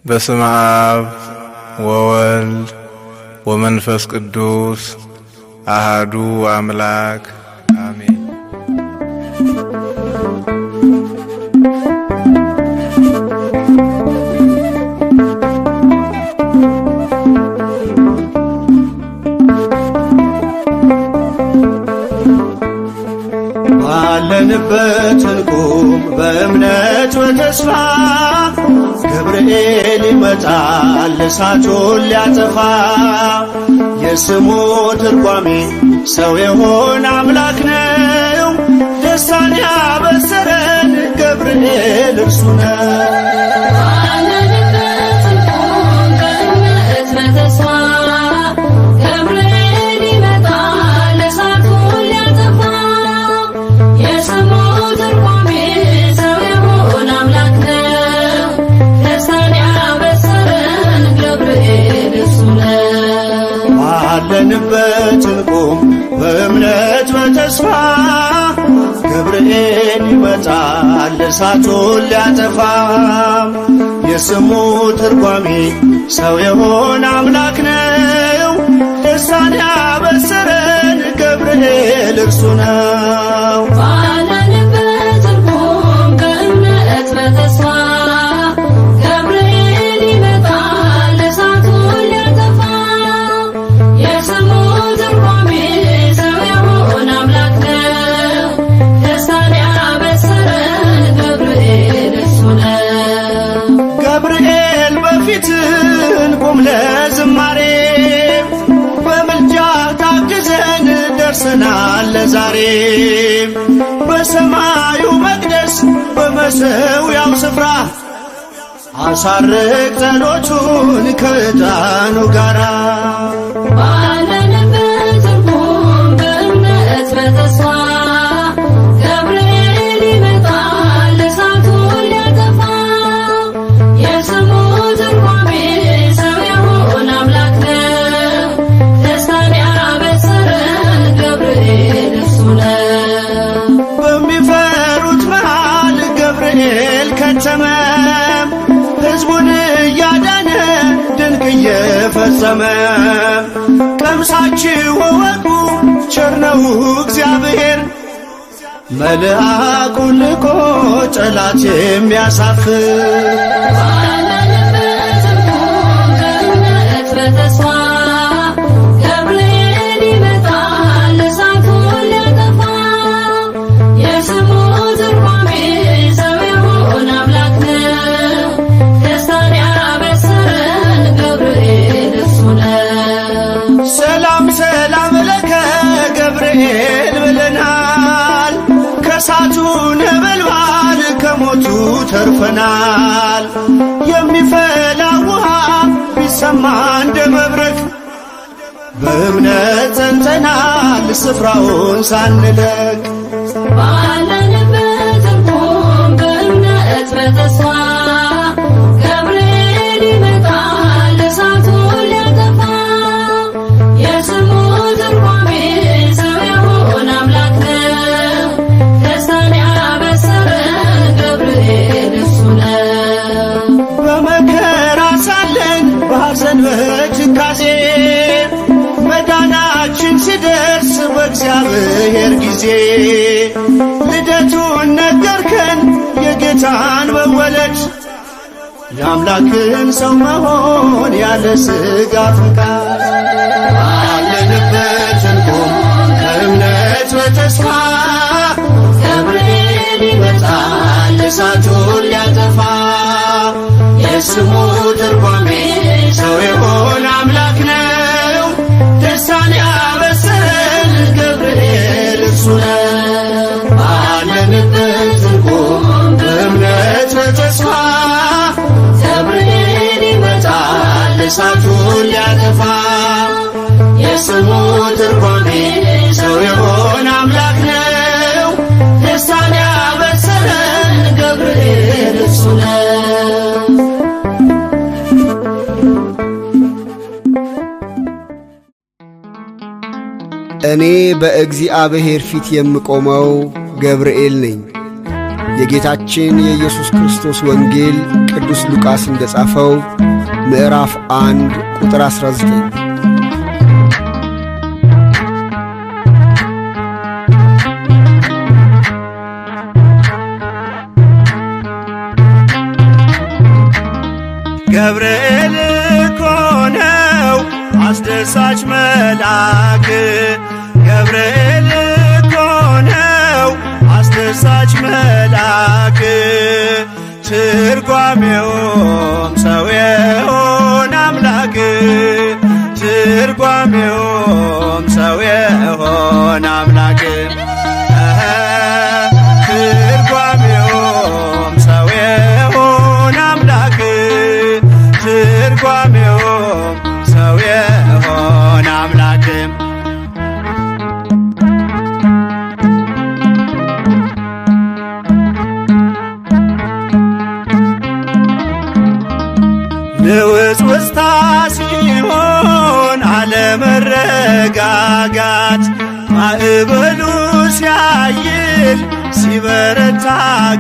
በስመ አብ ወወልድ ወመንፈስ ቅዱስ አሃዱ አምላክ አሜን። ባለንበት እንቁም በእምነት በተስፋ፣ ገብርኤል ይመጣል እሳቱን ሊያጠፋ። የስሙ ትርጓሜ ሰው የሆነ አምላክ ነው። ደስታን ያበሰረን ገብርኤል እርሱ ነው። ባለንበት እንቁም በእምነት በተስፋ፣ ገብርኤል ይመጣል እሳቱን ሊያጠፋ። የስሙ ትርጓሜ ሰው የሆነ አምላክ ነው። ደስታን ያበሰረን ገብርኤል እርሱ ነው። ባለንበት እንቁም በእምነት በተስፋ፣ ገብርኤል ይመጣል እሳቱን ሊያጠፋ። የስሙ ትርጓሜ ሰው የሆነ አምላክ ነው። ደስታን ያበሰረን ገብርኤል እርሱ ነው። ባለንበት እንቁም በእምነት በተስፋ፣ ገብርኤል ይመጣል እሳቱን ሊያጠፋ። የስሙ ትርጓሜ ሰው የሆነ አምላክ ነው። ደስታን ያበሰረን ገብርኤል እርሱ ነው። ገብርኤል በፊት እንቁም ለዝማሬ፣ በምልጃ ታግዘን ደርሰናል ለዛሬ። በሰማዩ መቅደስ በመሠዊያው ስፍራ አሳርግ ጸሎቱን ከዕጣኑ ጋራ። ባለንበት እንቁም በእምነት በተስፋ፣ ገብርኤል ይመጣል እሳቱን ሊያጠፋ። የስሙ ትርጓሜ ሰው የሆነ አምላክ ነው። ደስታን ያበሰረን ገብርኤል እርሱ ነው። በሚፈሩት መሃል ገብርኤል ከተመ፣ ሕዝቡን እያዳነ ድንቅ እየፈጸመ። ቀምሳችሁ እወቁ ቸር ነው እግዚአብሔር፣ መልአኩን ልኮ ጠላት የሚያሳፍር። ባለንበት እንቁም በእምነት በተስፋ፣ ገብርኤል ይመጣል እሳቱን ሊያጠፋ። የስሙ ትርጓሜ ሰው የሆነ አምላክ ነው። ደስታን ያበሰረን ገብርኤል እርሱ ነው። ሰላም ሰላም ለከ ገብርኤል ብለናል፣ ከእሳቱ ነበልባል ከሞቱ ተርፈናል። የሚፈላ ውሃ ቢሰማ እንደ መብረቅ፣ በእምነት ጸንተናል ስፍራውን ሳንለቅ። ባለንበት እንቁም በእምነት በተስፋ፣ ገብርኤል ይመጣል እሳቱን ሊያጠፋ። የስሙ ትርጓሜ ሰው የሆነ አምላክ ነው። ደስታን ያበሰረን ገብርኤል እርሱ ነው። በመከራ ሳለን በሐዘን በትካዜ፣ መዳናችን ሲደርስ በእግዚአብሔር ጊዜ፣ ልደቱን ነገርከን የጌታን መወለድ፣ የአምላክን ሰው መሆን ያለ ሥጋ ፈቃድ። ባለንበት እንቁም በእምነት በተስፋ፣ ገብርኤል ይመጣል እሳቱን ሊያጠፋ። የስሙ ትርጓሜ ሰው የሆነ አምላክ ነው። ደስታን ያበሰረን ገብርኤል እርሱ ነው። ባለንበት እንቁም በእምነት በተስፋ፣ ገብርኤል ይመጣል እሳቱን ሊያጠፋ። የስሙ ትርጓሜ ሰው የሆነ አምላክ ነው። ደስታን ያበሰረን ገብርኤል እርሱ ነው። እኔ በእግዚአብሔር ፊት የምቆመው ገብርኤል ነኝ። የጌታችን የኢየሱስ ክርስቶስ ወንጌል ቅዱስ ሉቃስ እንደጻፈው ምዕራፍ 1 ቁጥር 19። ገብርኤል እኮ ነው አስደሳች መልአክ፣ ገብርኤል እኮ ነው አስደሳች መልአክ፣ ትርጓሜውም ሰው የሆነ አምላክ፣ ትርጓሜውም ሰው የሆነ አምላክ፣ ትርጓሜውም ሰው የሆነ አምላክ፣ ትርጓሜውም ሰው የሆነ አምላክ። ንውጽውጽታ ሲሆን አለመረጋጋት፣ ማዕበሉ ሲያይል ሲበረታ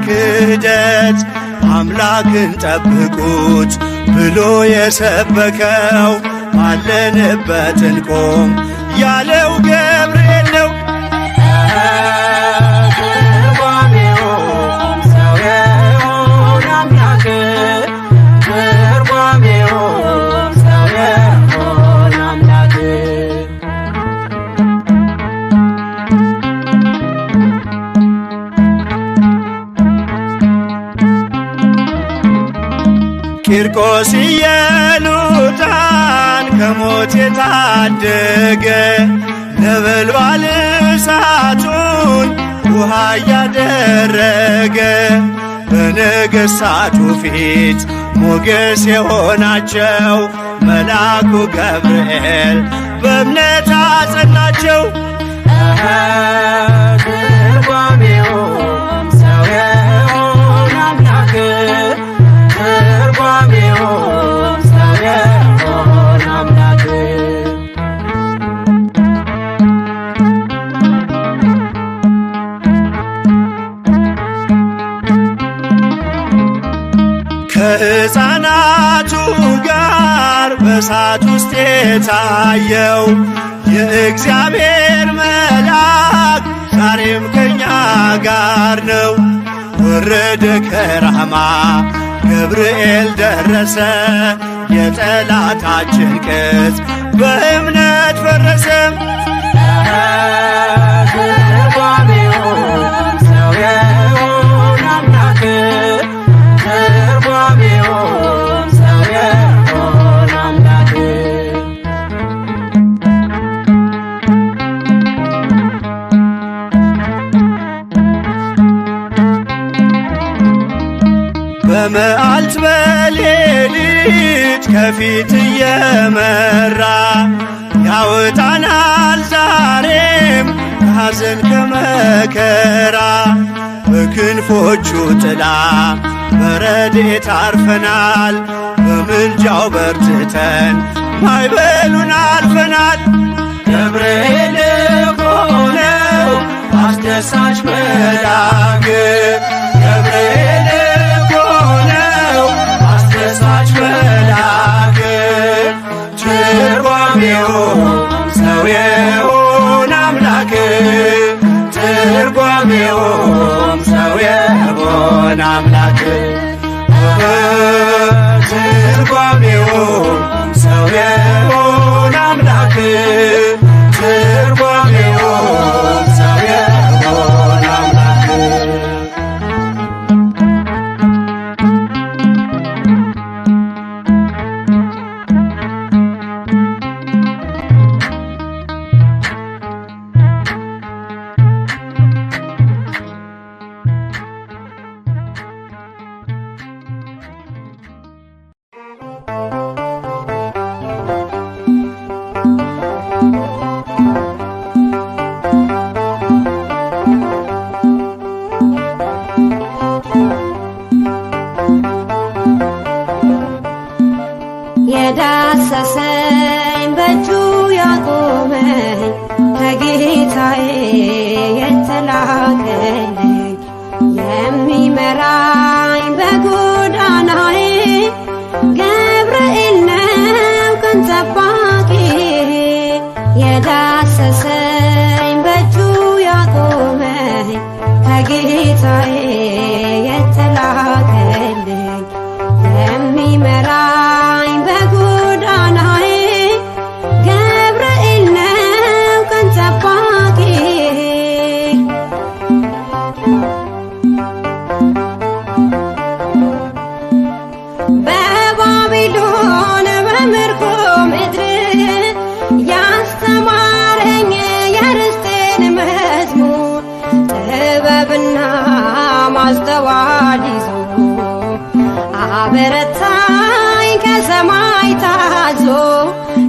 ክህደት፣ አምላክን ጠብቁት ብሎ የሰበከው ባለንበት እንቆም ያለው ገብርኤል ነው። ትርጓሜውም ሰው የሆነ አምላክ፣ ትርጓሜውም ሰው የሆነ አምላክ። ቂርቆስ ኢየሉጣን ከሞት የታደገ፣ ነበልባል እሳቱን ውሃ እያደረገ፣ በነገሥታቱ ፊት ሞገስ የሆናቸው መልአኩ ገብርኤል በእምነት አጸናቸው። ትርጓሜውም ሰው የሆነ አምላክ፣ ትርጓሜውም ሰው የሆነ አምላክ። ከሕፃናቱ ጋር በእሳት ውስጥ የታየው የእግዚአብሔር መልአክ ዛሬም ከኛ ጋር ነው። ወረደ ከራማ ገብርኤል ደረሰ፣ የጠላታችን ቅጽ በእምነት ፈረሰ። ትርጓሜውም ሰው የሆነ አምላክ፣ ትርጓሜውም ሰው የሆነ አምላክ። በመዓልት በሌሊት ከፊት እየመራ ያወጣናል ዛሬም ከሐዘን ከመከራ። በክንፎቹ ጥላ በረድኤት አርፈናል፣ በምልጃው በርትተን ማዕበሉን አልፈናል። ገብርኤል እኮ ነው አስደሳች መልአክ፣ ገብርኤል እኮ ነው አስደሳች መልአክ፣ ትርጓሜውም ሰው የሆነ አምላክ፣ ትርጓሜውም ሰው የሆነ አምላክ፣ ትርጓሜውም ሰው የሆነ አምላክ፣ ትርጓሜውም ሰው የሆነ አምላክ። የዳሰሰኝ በእጁ ያቆመኝ ከጌታዬ የተላከልኝ። የሚመራኝ በጎዳናዬ ገብርኤል ነው ቀን ጠባቂ። የዳሰሰኝ በእጁ ያቆመኝ ከጌታዬ የተላከልኝ የሚመራኝ በጎዳናዬ ገብርኤል ነው ቀን ጠባቂ። በባቢሎን በምርኮ ምድር ያስተማረኝ የርስቴን መዝሙር ጥበብና ማስተዋል ይዞ አበረታኝ ከሰማይ ታዞ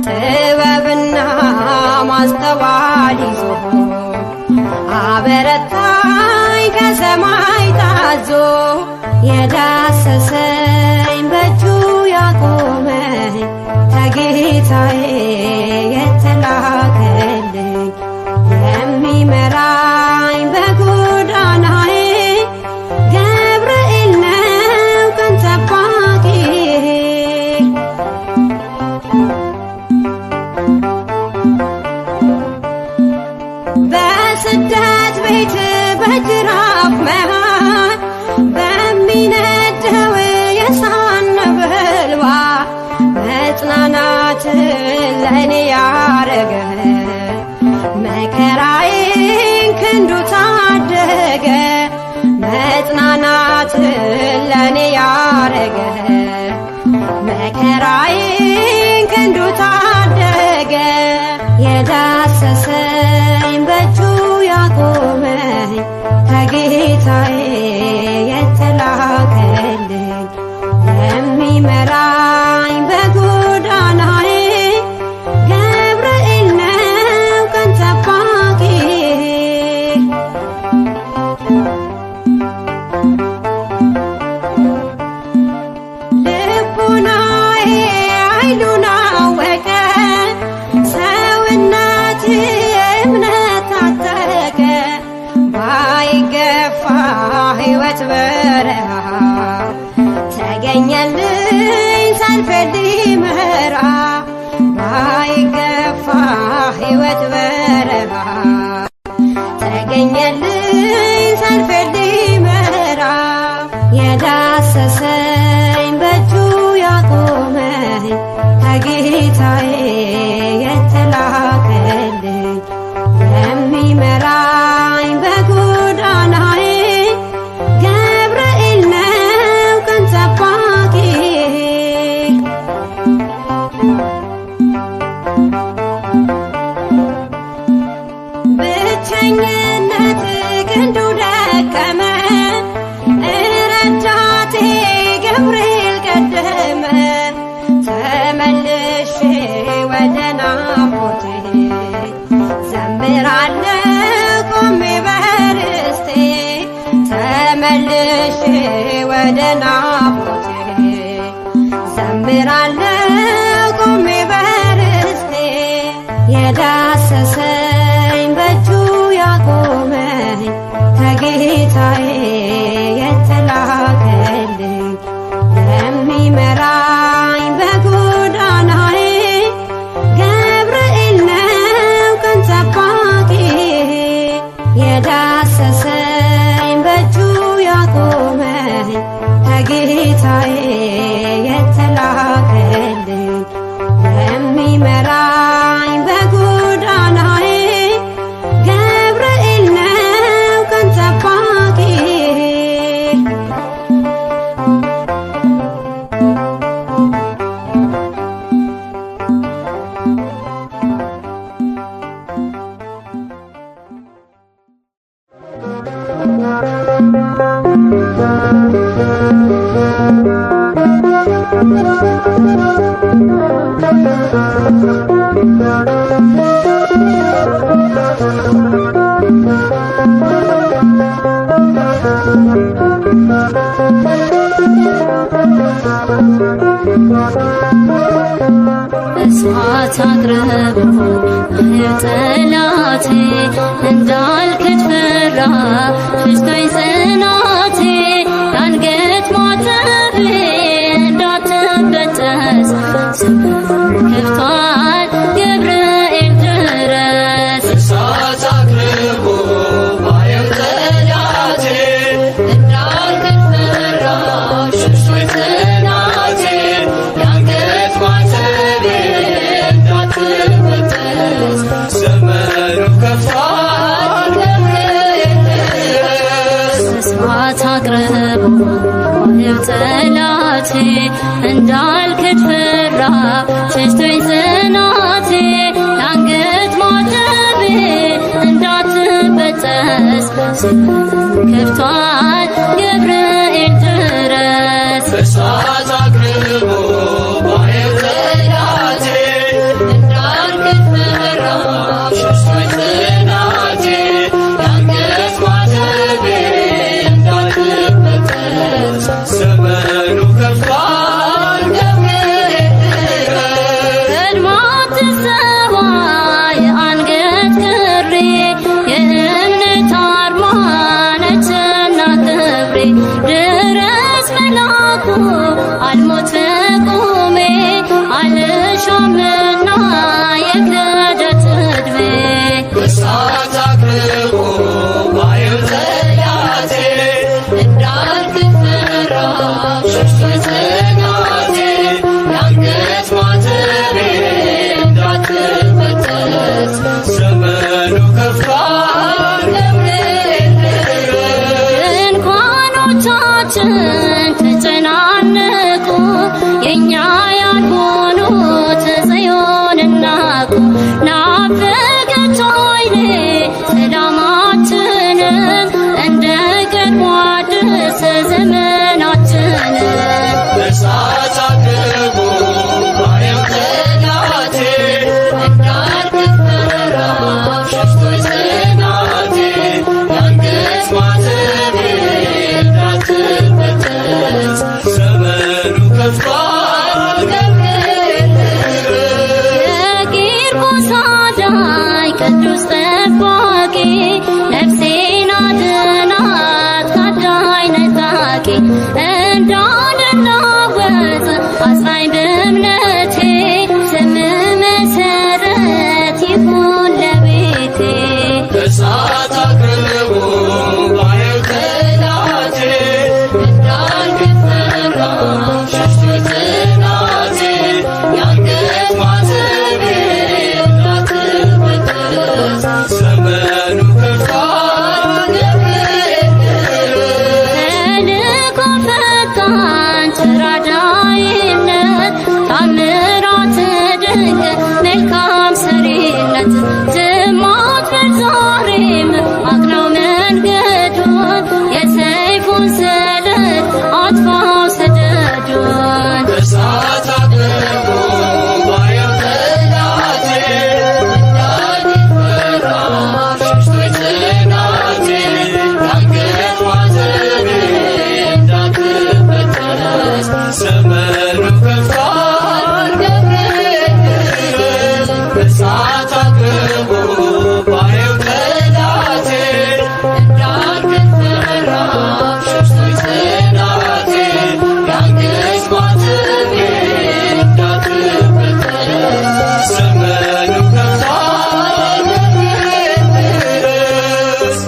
ጥበብና ማስተዋል ይዞ አበረታኝ ከሰማይ ታዞ። የዳሰሰኝ በእጁ ያቆመኝ ከጌታዬ የተላከልኝ የሚመራኝ በጎዳናዬ ገብርኤል ነው ቀን ጠባቂ። በስደት ቤት በጅራፍ መሃል በሚነደው የእሳት ነበልባል መጽናናትን ለእኔ ያረገ መከራዬን ክንዱ ታደገ መጽናናትን ለእኔ ያረገ መከራዬን ክንዱ ታደገ። የዳሰሰኝ በእጁ ያቆመኝ ከጌታዬ የተላከልኝ የሚመራኝ በጎዳናዬ ገብርኤል ነው ቀን ጠባቂ። ልቡናዬ ኃይሉን አወቀ ሰውነቴ እምነት ታጠቀ ባይገፋ ሕይወት በረሃ ተገኘልኝ ሰልፌን ሊመራ ባይገፋ ሕይወት በረሃ ተገኘልኝ ሰልፌን ሊመራ። የዳሰሰኝ በእጁ ያቆመኝ ከጌታዬ የተላከልኝ የሚመራኝ በጎዳናዬ ገብርኤል ነው ቀን ጠባቂ። ብቸኝነት ክንዱ ደከመ ረዳቴ ገብርኤል ቀደመ ተመልሼ ወደ ናፍቆቴ ዘምራለሁ ቆሜ በርስቴ ተመልሼ ወደ ናፍቆቴ ዘምራለሁ ቆሜ በርስቴ። የዳሰሰኝ በእጁ ያቆመኝ ከጌታዬ የተላከልኝ የሚመራኝ በጎዳናዬ ገብርኤል ነው ቀን ጠባቂ። የዳሰሰኝ በእጁ ያቆመኝ ከጌታዬ የተላከልኝ የሚመራኝ በጎዳናዬ ገብርኤል ነው ቀን ጠባቂ። መስዋዕት አቅርቦ ጠላቴ እንዳልክድ ፈራ ፍጅቶኝ ጽናቴ። የአንገት ማተቤ እንዳትበጠስ ዘመኑ ከፍቷል ገብርኤል ድረስ። እሳት አቅርቦ ባየው ጠላቴ እንዳልክድ ፈራ ሸሽቶኝ ጽናቴ የአንገት ማተቤ እንዳትበጠስ ዘመኑ ከፍቷል ገብርኤል ድረስ። እሳት አቅርቦ ባየው ጠላቴ እንዳልክድ ፈራ ሸሽቶኝ ጽናቴ የአንገት ማተቤ እንዳትበጠስ ዘመኑ ከፍቷል ገብርኤል ድረስ። እሳት አቅርቦ ባየው ጠላቴ እንዳልክድ ፈራ ሸሽቶኝ ጽናቴ የአንገት ማተቤ እንዳትበጠስ ዘመኑ ከፍቷል ገብርኤል ድረስ። ቀድማ ትሰዋ የአንገት ክሬ የእምነት አርማ ነችና ክብሬ ድረስ መላኩ አልሞት በቁሜ አልሻምና የክህደት ዕድሜ። እሳት አቅርቦ ባየው ጠላቴ እንዳልክድ ፈራ ሸሽቶኝ ጽናቴ የአንገት ማተቤ እንዳትበጠስ ዘመኑ ከፍቷል ገብርኤል ድረስ። ድንኳኖቻችን ተጨናነቁ የእኛ ያልሆኑት ጽዮንን ናቁ። ናፈቀች ዓይኔ ሰላማችንን እንደ ቀድሞ አድስ ዘመናችንን። እሳት አቅርቦ ባየው ጠላቴ እንዳልክድ ፈራ ሸሽቶኝ ጽናቴ የአንገት ማተቤ እንዳትበጠስ ዘመኑ ከፍቷል ገብርኤል ድረስ። የቂርቆስ አዳኝ ቅዱስ ጠባቂ ነፍሴን አድናት ካዳኝ ነጣቂ እንዳልናወጥ አጽናኝ በእምነቴ ስም መሰረት ይሁን ለቤቴ። እሳት አቅርቦ ባየው ጠላቴ እንዳልክድ ፈራ ሸሽቶኝ ጽናቴ የአንገት ማተቤ እንዳትበጠስ ዘመኑ ከፍቷል ገብርኤል ድረስ። ተልኮ ፈጣን ተራዳኢነት ታምራት ድንቅ መልካም ሰሪነት ዝማት በዛሬም አቅናው መንገዱን የሰይፉን ስለት አጥፋው ሰደዱን። እሳት አቅርቦ ባየው ጠላቴ እንዳልክድ ፈራ ሸሽቶኝ ጽናቴ የአንገት ማተቤ እንዳትበጠስ ዘመኑ ከፍቷል ገብርኤል ድረስ። እሳት አቅርቦ ባየው ጠላቴ እንዳልክድ ፈራ ሸሽቶኝ ጽናቴ የአንገት ማተቤ እንዳትበጠስ ዘመኑ ከፍቷል ገብርኤል ድረስ።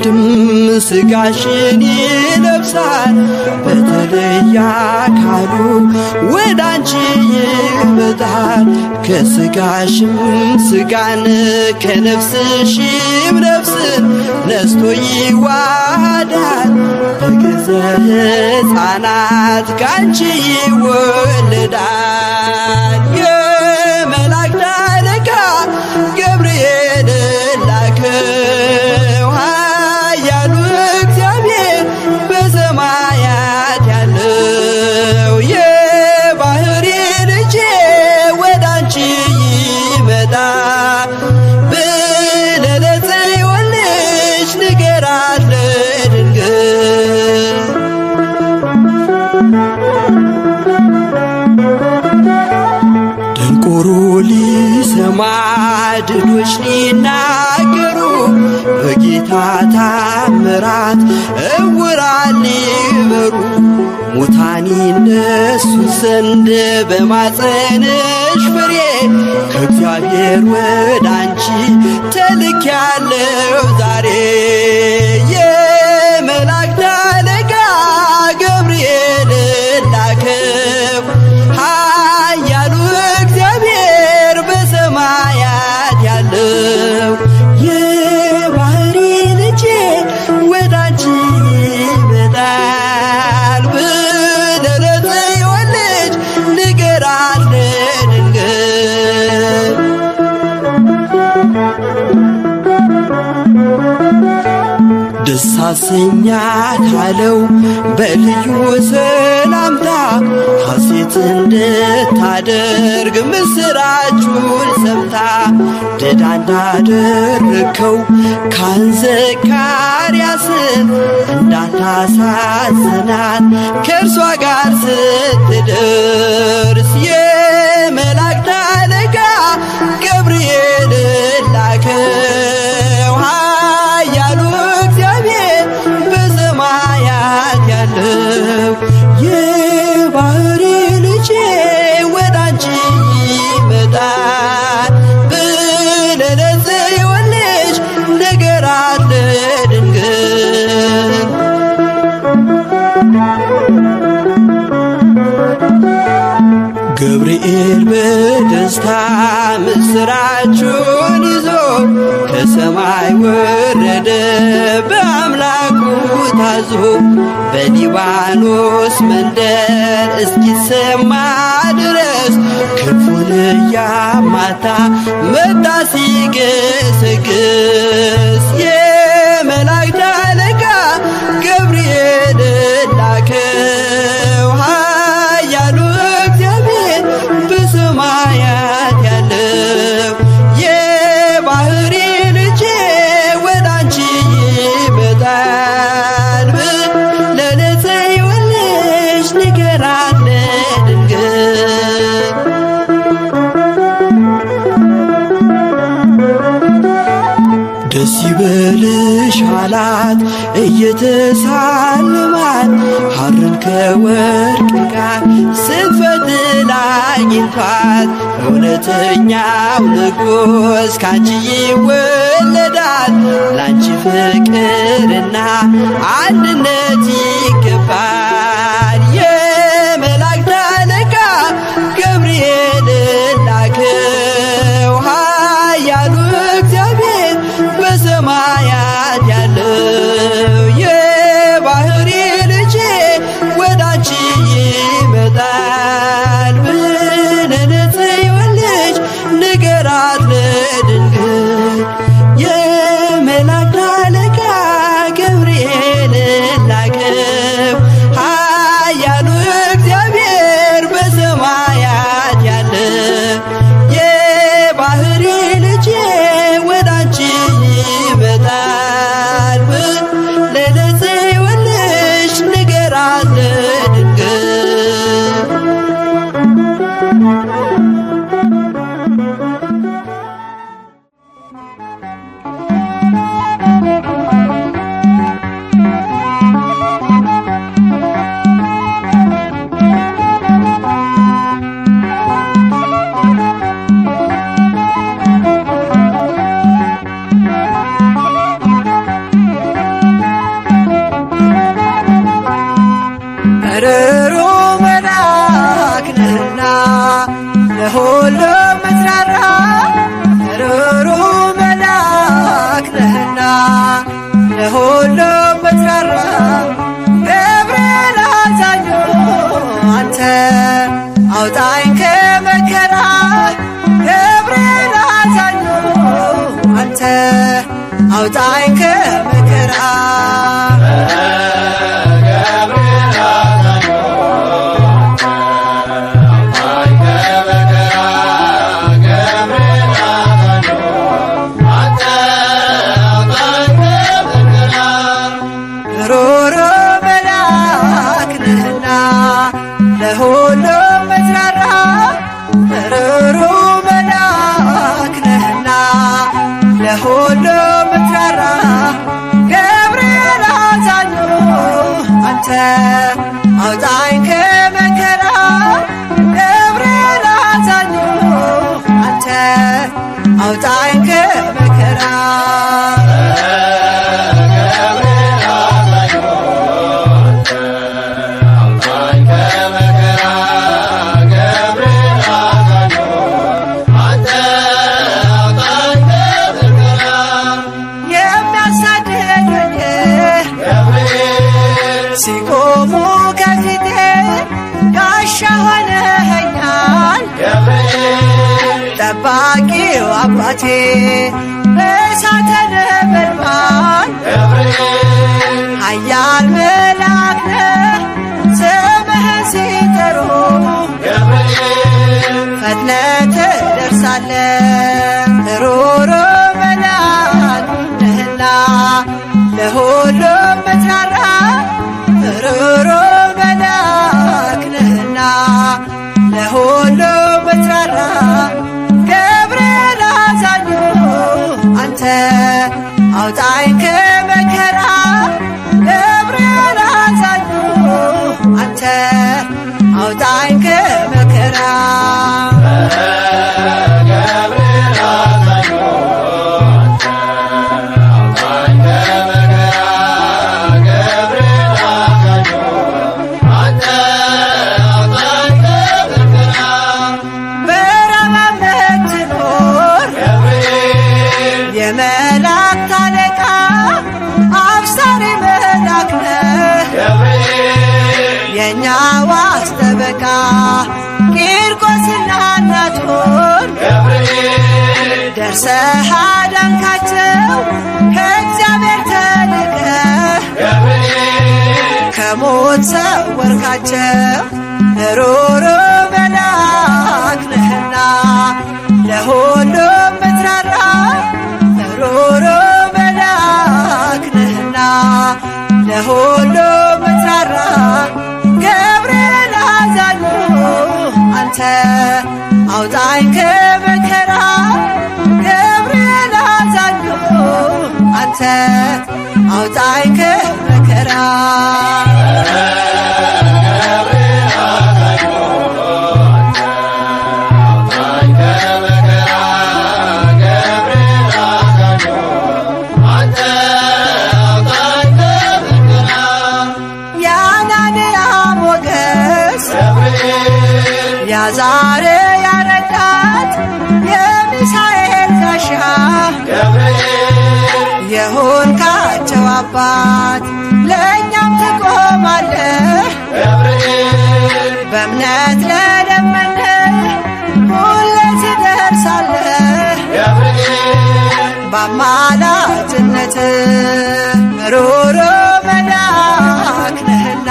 ወልድም ስጋሽን ይለብሳል፣ በተለየ አካሉ ወደ አንቺ ይመጣል። ከስጋሽም ስጋን ከነፍስሽም ነፍስን ነስቶ ይዋሃዳል። በገዘ ሕፃናት ካንቺ ይወለዳል። የመላእክት አለቃ ገብርኤል ላከው፣ ኃያሉ እግዚአብሔር በሰማያት ያለው፣ የባሕሪ ልጄ ወደ አንቺ ይመጣል ብለህ ለጽዮን ልጅ ንገራት ለድንግል። ደንቆሮ ሊሰማ፣ ድዶች ሊናገሩ፣ በጌታ ታምራት እውራን ሊበሩ፣ ሙታን ይነሱ ዘንድ በማፀንሽ ፍሬ ከእግዚአብሔር ወደ አንቺ ተልኬያለሁ ዛሬ። የመላእክት አለቃ ገብርኤል ላከው፣ ኃያሉ እግዚአብሔር በሰማያት ያለው፣ የባሕሪ ልጄ ወደ አንቺ ይመጣል ብለህ ለጽዮን ልጅ ንገራት ለድንግል። ደስ አሰኛት አለው በልዩ ሰላምታ፣ ሐሴት እንድታደርግ ምስራቹን ሰምታ። ድዳ እንዳደረግከው ካህን ዘካርያስን እንዳታሳዝናት ከእርሷ ጋር ስትደርስ፣ የመላእክት አለቃ ገብርኤል ላከው፣ ኃያሉ እግዚአብሔር በሰማያት ያለው፣ የባሕሪ ልጄ ወደ አንቺ ይመጣል ብለህ ለጽዮን ልጅ ንገራት ለድንግል። ገብርኤል በደስታ ምስራቹን ይዞ ከሰማይ ወረደ በአምላኩ ታዞ፣ በሊባኖስ መንደር እስኪሰማ ድረስ ክንፉን እያማታ መጣ ሲገሰግስ። የመላእክት አለቃ ገብርኤል ላከው፣ ኃያሉ እግዚአብሔር በሰማያት ያለው፣ የባሕሪ ልጄ ወደ አንቺ ይመጣል ብለህ ለጽዮን ልጅ ንገራት ለድንግል። ደስ ይበልሽ አላት እየተሳለማት፣ ሐርን ከወርቅ ጋር ስትፈትል አግኝቷት። እውነተኛው ንጉሥ ካንቺ ይወለዳል፣ ላንቺ ፍቅርና አንድነት ይገባል። የመላእክት አለቃ ገብርኤል ላከው፣ ኃያሉ እግዚአብሔር በሰማያት ያለው፣ የባሕሪ ልጄ ወደ አንቺ ይመጣል ብለህ ለጽዮን ልጅ ንገራት ለድንግል። የመላእክት አለቃ ገብርኤል ላከው፣ ርሩ መልአክ ነህና ለሁሉም ምትራራ፣ ርሩ መልአክ ነህና ለሁሉም ምትራራ፣ ገብርኤል አዛኙ አንተ አውጣኝ ከመከራ፣ ገብርኤል አዛኙ አንተ አውጣኝ ከመከራ። ሩሩ መልአክ ነህና ለሁሉም ምትራራ፣ ሩሩ መልአክ ነህና ለሁሉም ምትራራ፣ ገብርኤል አዛኙ አንተ አውጣኝ ከመከራ፣ ገብርኤል አዛኙ አንተ አውጣኝ ከመከራ። የሚያሳድዱኝ ሲቆሙ ከፊቴ ጋሻ ሆነኸኛል፣ ጠባቂው አባቴ በእሳተ ነበልባል ኃያል መልአክ ነህ፣ ስምህን ሲጠሩ ፈጥነህ ትደርሳለህ። ሩሩ መልአክ ነህና ለሁሉም ምትራራ፣ ሩሩ መልአክ ነህና ለሁሉም ምትራራ፣ ገብርኤል አዛኙ አንተ አውጣኝ ከመከራ፣ ገብርኤል አዛኙ አንተ አውጣኝ ከመከራ። በራማ የምትኖር የመላእክት አለቃ አብሳሪ መልአክ ነህ፣ የእኛ ዋስ ጠበቃ፣ ቂርቆስና እናቱን ደርሰህ አዳንካቸው፣ ከእግዚአብሔር ተልከህ ከሞት ሰወርካቸው። ሩሩ መልአክ ነህና ለሁሉም ምትራራ፣ ሩሩ መልአክ ነህና ለሁሉም ምትራራ፣ ገብርኤል አዛኙ አንተ አውጣኝ ከመከራ፣ ገብርኤል አዛኙ አንተ አውጣኝ ከመከራ። የአናንያ ሞገስ ያዛር ያረዳት የሚሳኤል ጋሻ የሆንካቸው አባት ለእኛም ትቆማለህ፣ በእምነት ለለመንህ ሁሌ ትደርሳለህ፣ በአማላጅነት ሩሩ መልአክ ነህና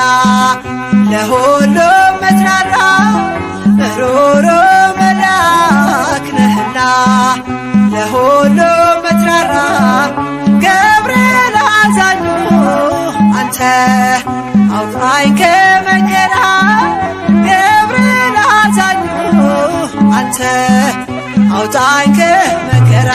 ለሁሉም ምትራራ፣ ሩሩ መልአክ ነህና ለሁሉም ምትራራ፣ ገብርኤል አዛኙ አንተ አውጣኝ ከመከራ፣ ገብርኤል አዛኙ አንተ አውጣኝ ከመከራ።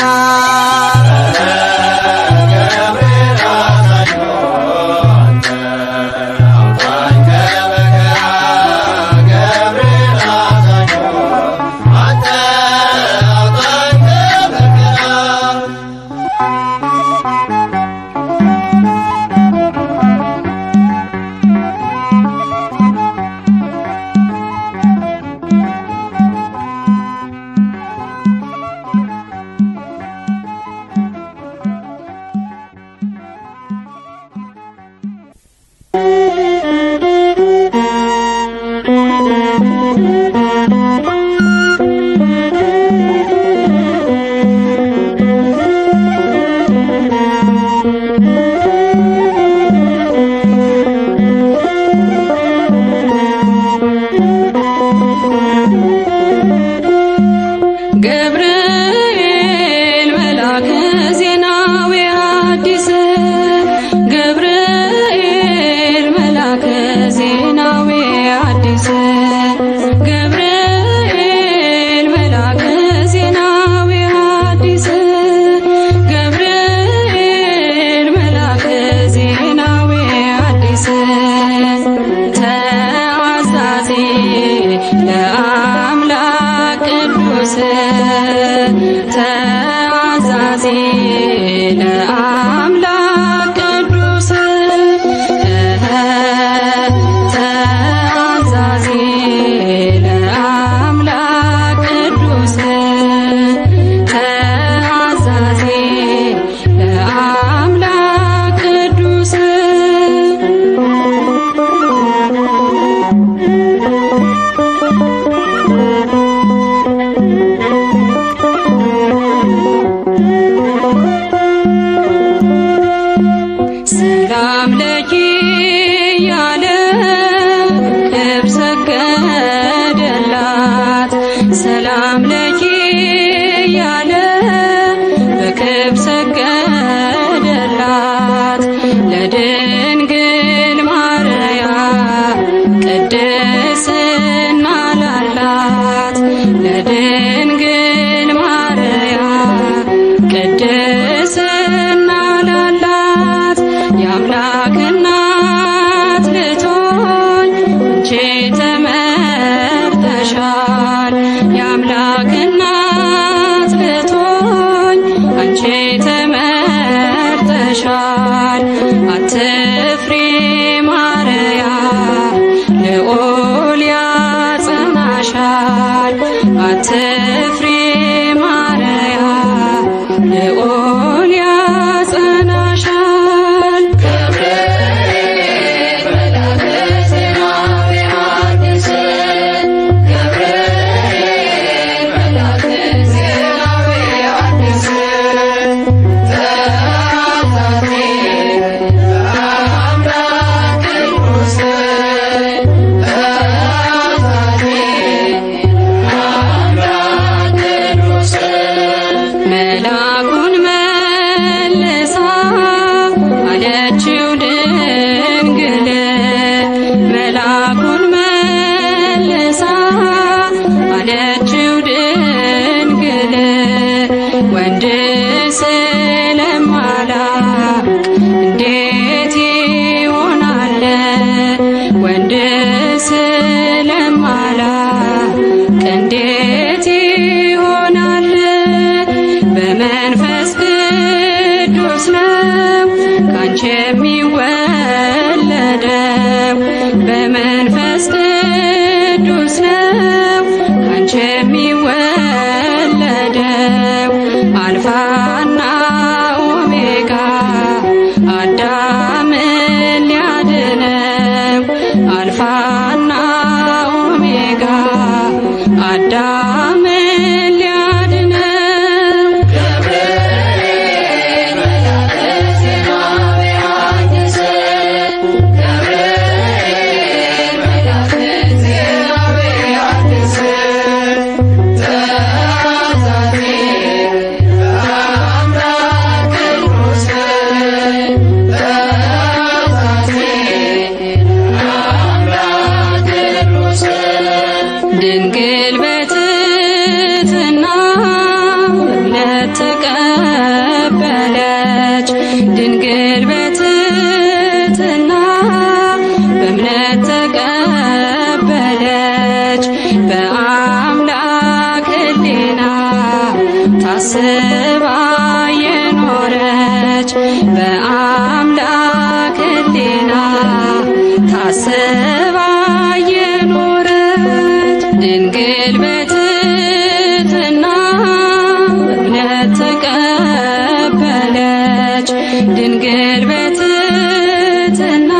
ገብርኤል መልአከ ዜናዊ አዲስ፣ ገብርኤል መልአከ ዜናዊ አዲስ፣ ገብርኤል መልአከ ዜናዊ አዲስ፣ ገብርኤል መልአከ ዜናዊ አዲስ፣ ተአዛዚ ለአምላክ ቅዱስ፣ ተአዛዚ ለአምላክ ቅዱስ፣ ተአዛዚ ለአምላክ ቅዱስ፣ ተአዛዚ ለአምላክ ቅዱስ። ሰላም ለኪ ያለ ክብ ሰገደላት፣ ሰላም ለኪ ያለ በክብ ሰገደላት። ለድንግል ማርያም ቅድስና ላላት፣ ለድንግል ማርያም ቅድስና ላላት፣ የአምላክ እናት ልትሆኝ አንቺ ተመርጠሻል። የአምላክ እናት ልትሆኝ አንቺ ተመርጠሻል። አትፍሪ ማርያም ልዑል ያጸናሻል። አትፍሪ ማርያም ልዑል ያጸናሻል። ገብርኤል መልአከ ዜናዊ አዲስ፣ ገብርኤል መልአከ ዜናዊ አዲስ፣ ተአዛዚ ለአምላክ ቅዱስ፣ ተአዛዚ ለአምላክ ቅዱስ። መላኩን መልሳ አለችው ድንግል፣ መላኩን መልሳ አለችው ድንግል፣ ወንድ ስለማላውቅ እንዴት ይሆናል? ወንድ ስለማላውቅ እንዴት ይሆናል? በመንፈስ ቅዱስ ነው ካንቺ የሚወለደው፣ በመንፈስ ቅዱስ ነው ካንቺ የሚወለደው። አልፋና ኦሜጋ አዳምን ሊያድነው፣ አልፋና ኦሜጋ አዳምን ሊያድነው። ገብርኤል መልአከ ዜናዊ አዲስ፣ ገብርኤል መልአከ ዜናዊ አዲስ፣ ተአዛዚ ለአምላክ ቅዱስ፣ ተአዛዚ ለአምላክ ቅዱስ። ድንግል በትሕትና በእምነት ተቀበለች። ድንግል በትሕትና በእምነት ተቀበለች። በአምላክ ሕሊና ታስባ የኖረች፣ በአምላክ ሕሊና ታስባ የኖረች። ድንግል በትሕትና በእምነት ተቀበለች። ድንግል በትሕትና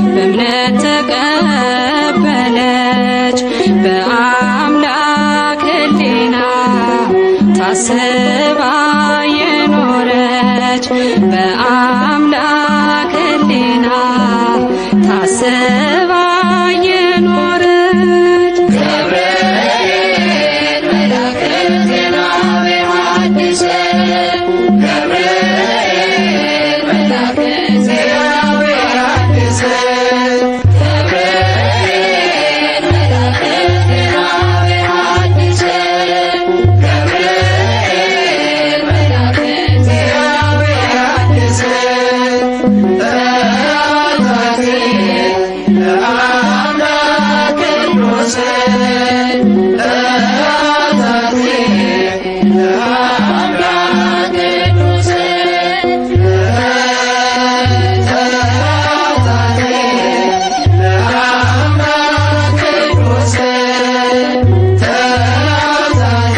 በእምነት ተቀበለች። ቅዱስ ታዛዜ ለአምላክ ቅዱስ ታዛዜ ለአምላክ ቅዱስ ታዛዜ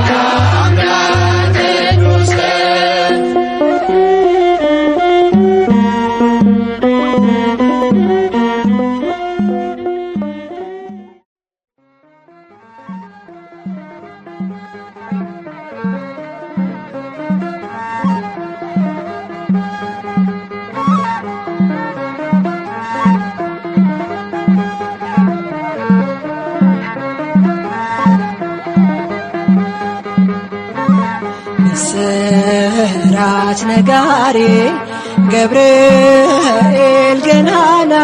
ለአምላክ ቅዱስ። ምስራች ነጋሪ ገብርኤል ገናና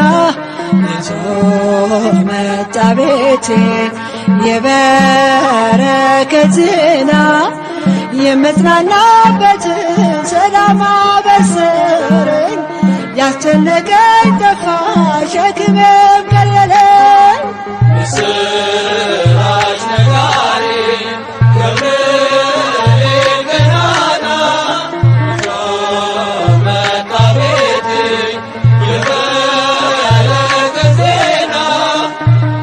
ይዞ መጣ ቤቴ የበረከት ዜና፣ የምጽናናበትን ሰላም አበሰረኝ፣ ያስጨነቀኝ ጠፋ ሸክሜም ቀለለኝ። ምስራች ነጋሪ ገብርኤል ገናና ይዞ መጣ ቤቴ የበረከት ዜና፣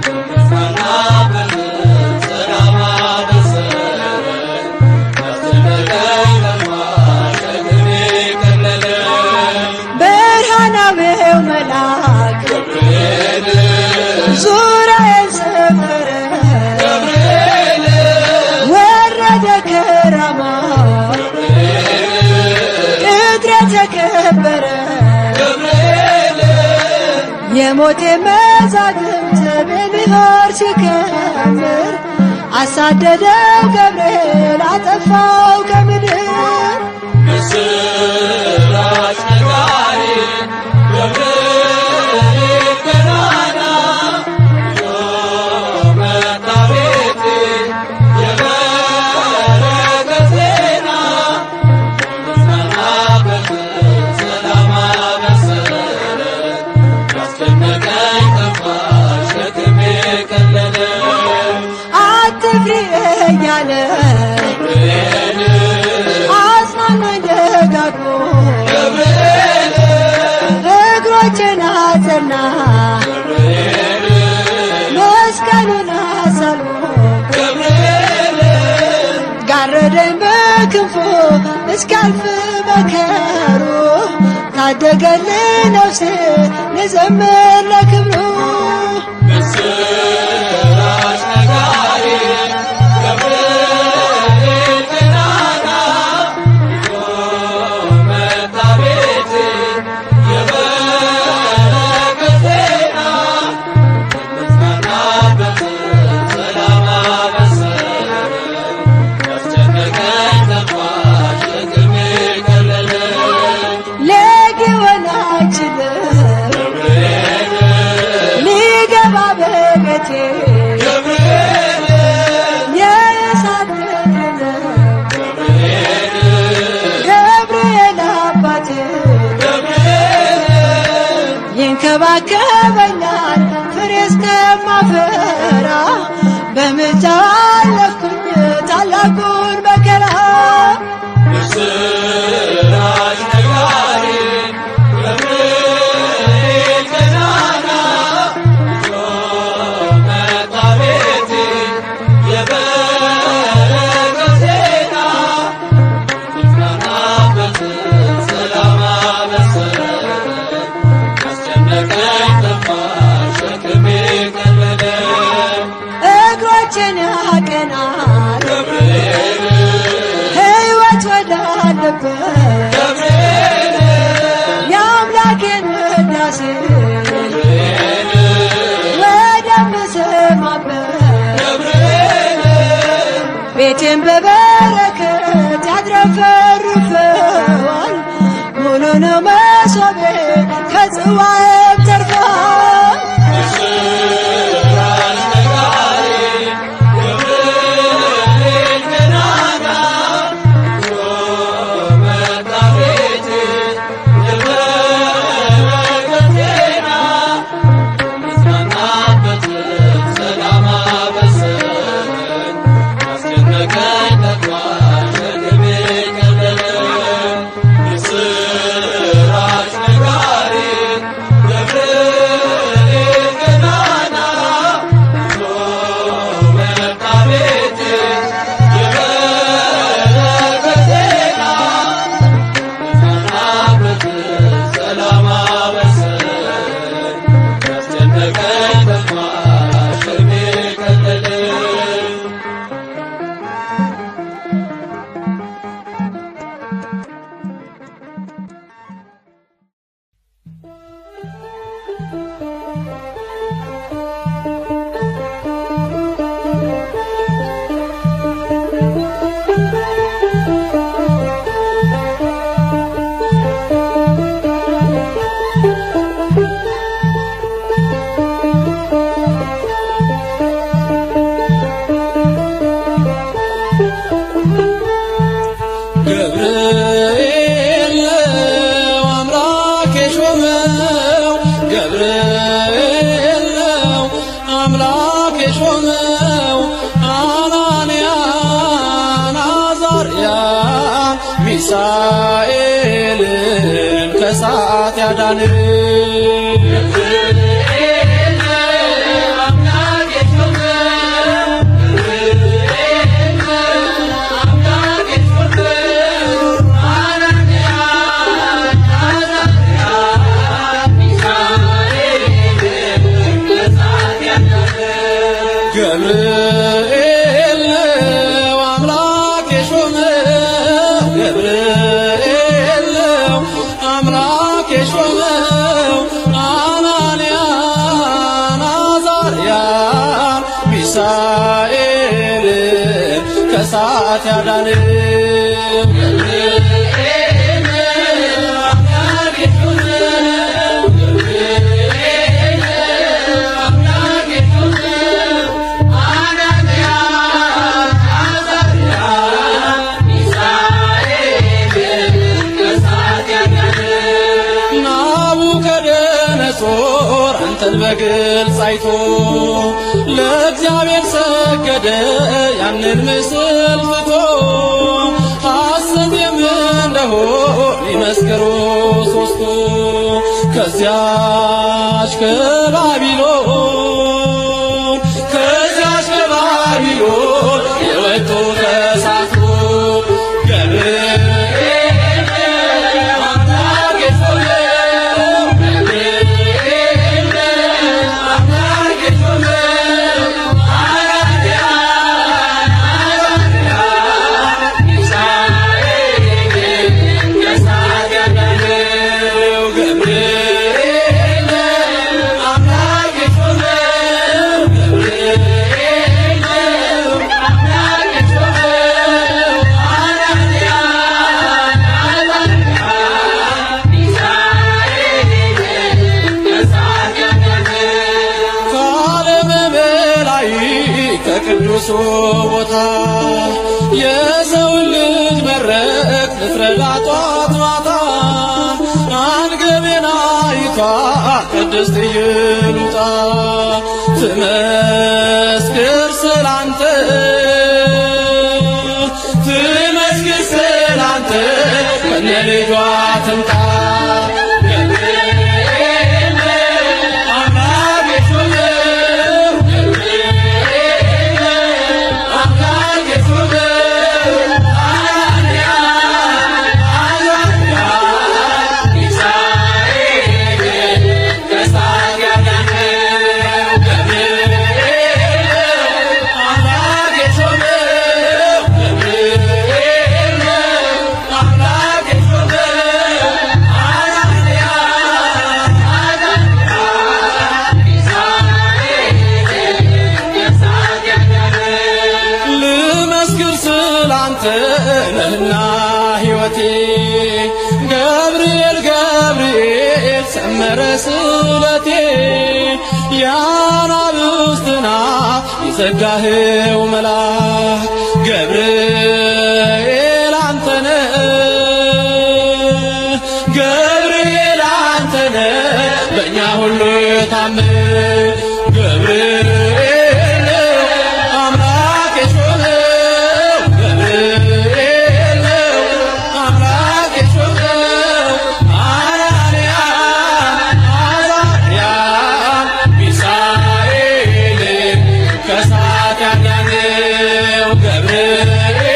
የምጽናናበትን ሰላም አበሰረኝ፣ ያስጨነቀኝ ጠፋ ሸክሜ ቀለለ። ብርሃናዊው መልአክ ገብርኤል ዙሪያዬን ሰፈረ፣ ገብርኤል ወረደ ከራማ ቅጥረ ተከበረ፣ ገብርኤል የሞቴ መዛግብት ቤልሆር ሲከምር አሳደደው ገብርኤል አጠፋው ከምድር። ምስራች ነጋሪ ገብርኤል ገናና ይዞ መጣ ቤቴ የበረከት ዜና፣ የምጽናናበትን ሰላም አበሰረኝ፣ ያስጨነቀኝ ጠፋ ሸክሜ ቀለለ። አትፍሪ እያለ ገብርኤል አጽናናኝ ደጋግሞ፣ ገብርኤል እግሮቼን አጸና ገብርኤል መስቀሉን አሳልሞ፣ ገብርኤል ጋረደኝ በክንፉ እስኪያልፍ መከሩ፣ ታደገልኝ ነፍሴ ልዘምር ለክብሩ። ምስራች ነጋሪ ገብርኤል ገናና ይዞ መጣ ቤቴ የበረከት ዜና፣ የምጽናናበትን ሰላም አበሰረኝ፣ ያስጨነቀኝ ጠፋ ሸክሜ ቀለለ። ለጊዮን አይችልም ገብርኤል ሊገባ በቤቴ፣ ገብርኤል የእሳት ቅጥር ነው ገብርኤል አባቴ፣ ገብርኤል ይንከባከበኛል ፍሬ እስከማፈራ፣ በምልጃው አለፍኩኝ ታላቁን መከራ። ምስራች ነጋሪ ገብርኤል ገናና ይዞ መጣ ቤቴ የበረከት ዜና፣ የምጽናናበትን ሰላም አበሰረኝ፣ ያስጨነቀኝ ጠፋ ሸክሜ ቀለለ። እግሮቼን ያቀናል ገብርኤል ሕይወት ወዳለበት ገብርኤል የአምላኬን ውዳሴ ወደምሰማበት፣ ገብርኤል ቤቴን በበረከት ያትረፈርፈዋል፣ ሙሉ ነው መሶቤ ከጽዋዬም ተርፏል። ምስራች ነጋሪ ገብርኤል ገናና ይዞ መጣ ቤቴ የበረከት ዜና፣ የምጽናናበትን ተማሽ እድሜ ቀጠለ። ገብርኤል ነው አምላክ የሾመው፣ ገብርኤል ነው አምላክ የሾመው፣ አናንያን አዛርያን ሚሳኤልን ከእሳት ያዳነው። ገብርኤል ነው አምላክ የሾመው፣ ገብርኤል ነው አምላክ የሾመው፣ አናንያን አዛርያን ሚሳኤልን ከእሳት ያዳነው። ናቡከደነጾር አንተን በግልጽ አይቶ ለእግዚአብሔር ሰገደ ያንን ምስል ትቶ፣ ሐሰት የምን እንደሆን ይመስክሩ ሦስቱ፣ ከዚያች ከባቢሎን፣ ከዚያች ከባቢሎን የወጡ ተሳቱ። ገብርኤል አምላክ የሾመው፣ ገብርኤል አምላክ የሾመው፣ አናንያን አዛርያን ሚሳኤልን ከእሳት ያዳነው። ገብርኤል አምላክ የሾመው፣ ገብርኤል አምላክ የሾመው፣ አናንያን አዛርያን ሚሳኤልን ከእሳት ያዳነው። ከዓለም በላይ ከቅዱሱ ቦታ የሰውን ልጅ መረቅ ልትረዳ ጧት ማታ፣ አንገቤን አይቷ ቅድስት ኢየሉጣ ትመስክር ስላንተ፣ ትመስክር ስላንተ ከነ ልጇ ትምጣ። ገብርኤል አምላክ የሾመው፣ ገብርኤል አምላክ የሾመው፣ አናንያን አዛርያን ሚሳኤልን ከእሳት ያዳነው። ገብርኤል አምላክ የሾመው፣ ገብርኤል አምላክ የሾመው፣ አናንያን አዛርያን ሚሳኤልን ከእሳት ያዳነው። ልመስክር ስላንተ ነህና ሕይወቴ፣ ገብርኤል ገብርኤል ሰመረ ስለቴ፣ የአናብስትና የዘጋኸው መልአክ ገብርኤል አንተ ነህ፣ ገብርኤል አንተ ነህ በእኛ ሁሉ ታምር። ገብርኤል አምላክ የሾመው፣ ገብርኤል አምላክ የሾመው፣ አናንያ አዛርያ ሚሳኤል ከእሳት ያዳነው። ገብርኤል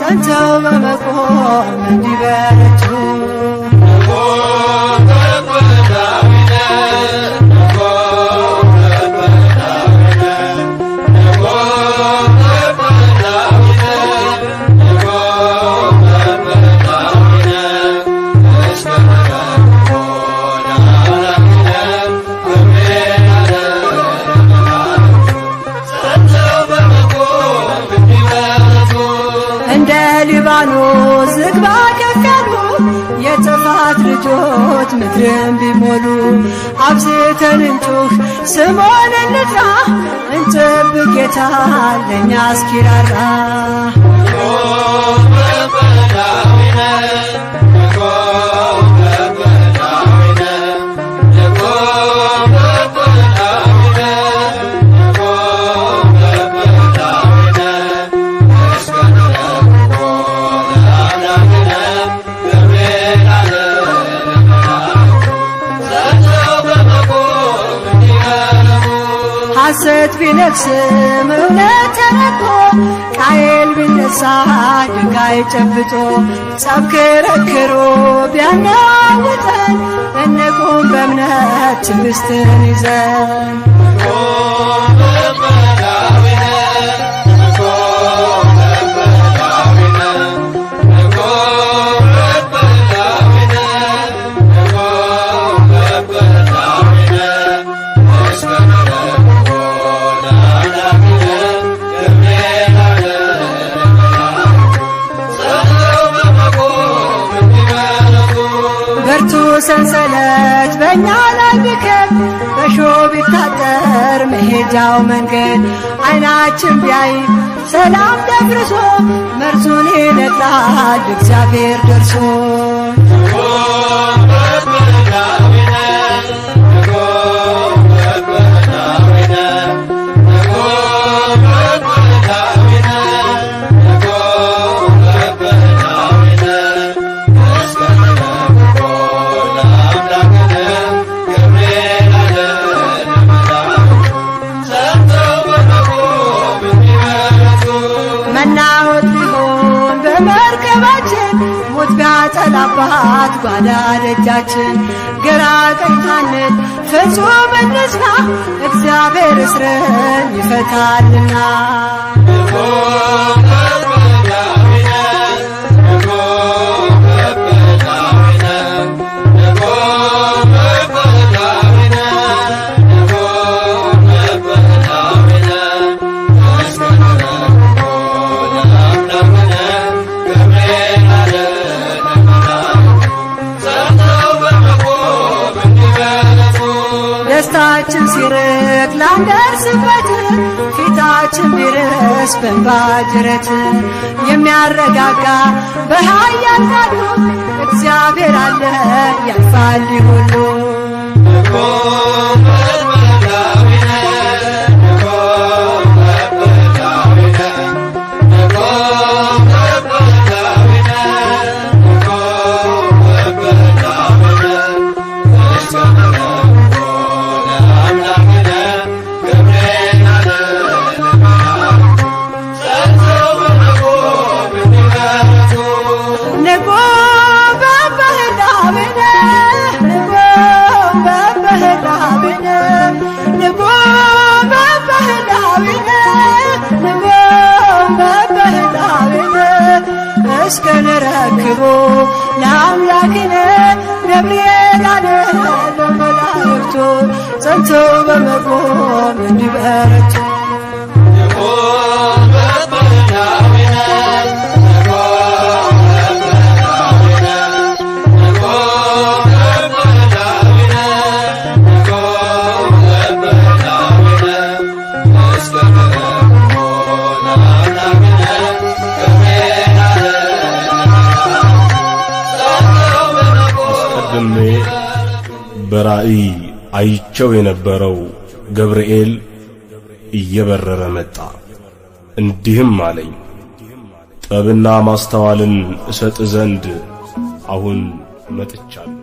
ጸንተው በመቆም እንዲበረቱ። እንደ ሊባኖስ ዝግባ ከፍ ያሉ የጥፋት ልጆች ምድርን ቢሞሉ፣ አብዝተን እንጩህ፣ ስሙን እንጥራ፣ እንጠብቅ ጌታን ለእኛ እስኪራራ። ሐሰት ቢነግስም እውነት ተረቆ፣ ቃየል ቢነሳ ድንጋይ ጨብጦ፣ ጸብ ክርክሩ ቢያናውጠን፣ እንቁም በእምነት ትዕግስትን ይዘን። ብርቱ ሰንሰለት በእኛ ላይ ቢከብ፣ በሾህ ቢታጠር መሄጃው መንገድ፣ ዓይናችን ቢያይ ሰላም ደፍርሶ፣ መርዙን ይነቅላል እግዚአብሔር ደርሶ። መናወጥ ቢሆን በመርከባችን፣ ሞት ቢያጠላባት ጓዳ ደጃችን፣ ግራ ቀኝ ሳንል ፍጹም እንጽና፣ እግዚአብሔር እስርን ይፈታልና። ደስታችን ሲርቅ ላንደርስበት፣ ፊታችን ቢርስ በእንባ ጅረት፣ የሚያረጋጋ በኃያል ቃሉ እግዚአብሔር አለ፣ ያልፋል ይህ ሁሉ። ንቁም በበህላዊነ፣ ንቁም በበህላዊነ፣ ንቁም በበህላዊነ፣ ንቁም በበህላዊነ፣ እስከ ንረክቦ ለአምላክነ። ገብርኤል አለ ለመላእክቱ ጸንቶ በመቆም እንዲበረቱ። አስቀድሜ በራእይ አይቸው የነበረው ገብርኤል እየበረረ መጣ፣ እንዲህም አለኝ፣ ጥበብና ማስተዋልን እሰጥ ዘንድ አሁን መጥቻለሁ።